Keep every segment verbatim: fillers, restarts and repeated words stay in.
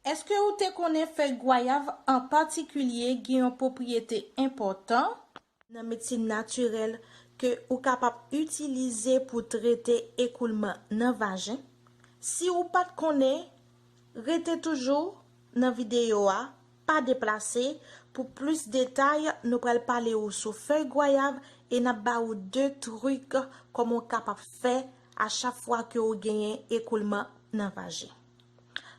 Èske ou te konnen fèy gwayav an patikilye gen yon pwopriyete enpòtan nan medsin natirèl ke ou kapab itilize pou trete ekoulman nan vajen? Si ou pa t konnen, rete toujou nan videyo a, pa deplase. Pou plis detay, nou pral pale ou sou fèy gwayav e n ap ba ou de trik kòman w kapab fè a chak fwa ke w genyen ekoulman nan vajen.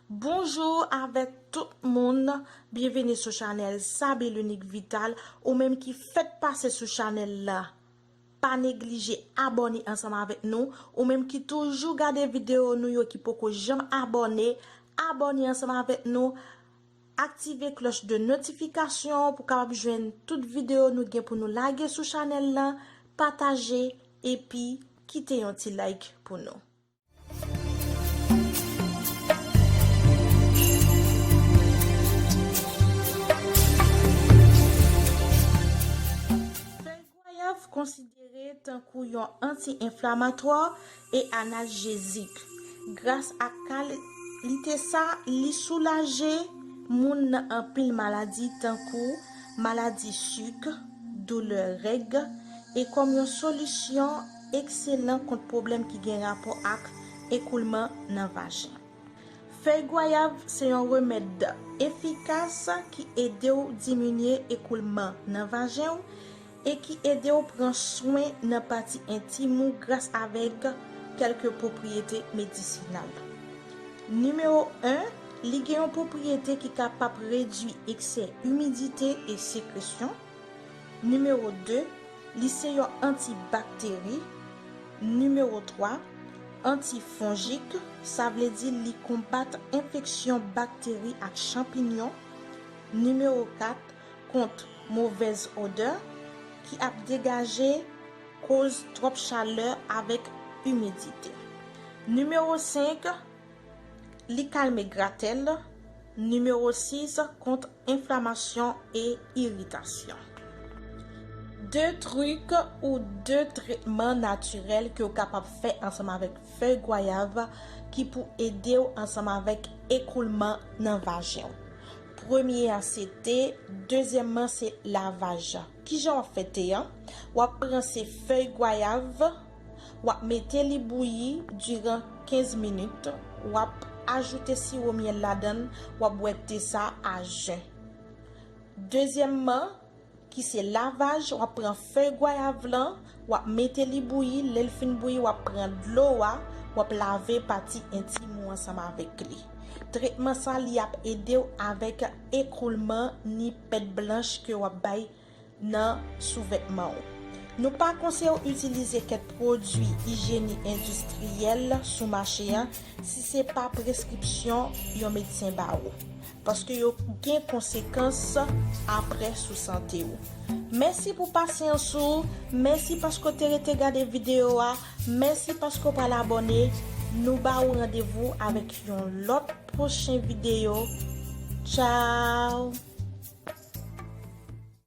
Bonjou avèk tout moun, byenveni sou chanèl Sabi Linik Vital, ou menm ki fèk pase sou chanèl la. Pa neglije abòne ansanm avèk nou, ou menm ki toujou gade videyo nou yo ki poko janm abòne, abòne ansanm avèk nou, aktive klòch de notifikasyon pou kapab jwenn tout videyo nou gen pou nou lage sou chanèl lan, pataje epi kite yon ti like pou nou. Fèy gwayav konsidere tankou yon anti-enflamatwa e analjezik. Gras ak kalite sa, li soulaje moun nan anpil maladi tankou maladi sik, doulè règ, e kòm yon solisyon ekselan kont pwoblèm ki gen rapò ak ekoulman nan vajen. Fèy gwayav se yon remèd efikas ki ede w diminye ekoulman nan vajen w e ki ede w pran swen nan pati entim ou gras avèk kèlke pwopriyete medisinal. Nimewo en, li gen yon pwopriyete ki kapab redui eksè imidite e sekresyon. Nimewo de, li se yon antibakteri. Nimewo twa, antifonjik, sa vle di li konbat enfeksyon bakteri ak chanpinyon. Nimewo kat, kont movèz odè ki ap degaje koz twòp chalè avèk imidite. Nimewo senk, li kalme gratèl. Nimewo sis, kont enflamasyon e iritasyon. De trik ou de tretman natirèl ke w kapab fè ansanm avèk fèy gwayav ki pou ede w ansanm avèk ekoulman nan vajen w. Premye a se te, dezyèmman se lavaj. Kijan w ap fè te an? W ap pran se fèy gwayav, w ap mete li bouyi diran kenz minit, w ap ajoute siwo myèl ladan l, w ap bwè te sa a jen. Dezyèmman, ki se lavaj, w ap pran fèy gwayav lan, w ap mete li bouyi, lè l fin bouyi, w ap pran dlo a, w ap lave pati entim ou ansanm avèk li. Tretman sa, li ap ede w avèk ekoulman ni pèt blanch ke w ap bay nan souvètman w. Nou pa konseye w itilize kèk pwodui ijyenik endistriyèl sou mache a si se pa preskripsyon yon medsen ba ou, paske yo gen konsekans apre sou sante w. Mèsi pou pasyans ou, mèsi paske w te rete gade videyo a, mèsi paske w pral abòne. Nou ba ou randevou avèk yon lòt pwochen videyo. Tchao!